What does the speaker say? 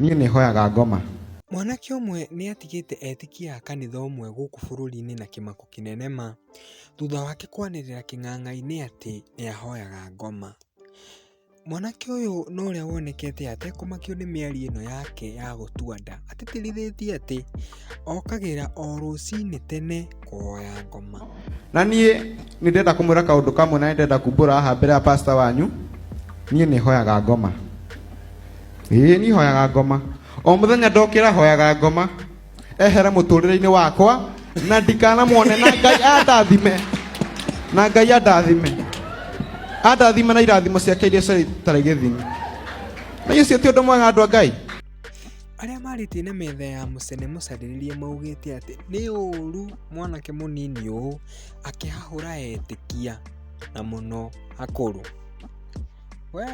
Niĩ nĩ hoyaga ngoma. Mwanake ũmwe nĩ atigĩte etĩkia a kanitha ũmwe gũkũ bũrũri-inĩ na kĩmako kĩnene ma, thutha wake kwanĩrĩra kĩng'ang'a-inĩ atĩ nĩ ahoyaga ngoma. Mwanake ũyũ na ũrĩa wonekete atekũmakio nĩ mĩario ĩno yake ya gũtua nda, atĩtĩrithĩtie atĩ okagĩra o rũcinĩ tene kũhoya ngoma. Na niĩ nĩ ndĩrenda kũmwĩra kaũndũ kamwe na nĩ ndĩrenda kumbũra haha mbere ya pastor wanyu, niĩ nĩ hoyaga ngoma. Ĩĩ niĩ hoyaga ngoma. O mũthenya ndokĩra hoyaga ngoma ehere mũtũrĩre-inĩ wakwa na ndikanamuone na Ngai andathime. Na Ngai andathime. Andathime na irathimo ciake iria citarĩ gĩthimi. Na ũcio ti ũndũ mwega andũ a Ngai. Arĩa marĩtie na metha ya mũcene mũcarĩrĩrie maugĩte atĩ nĩ ũru mwanake mũnini ũũ akĩhahũra etĩkia na mũno akũrũ. We.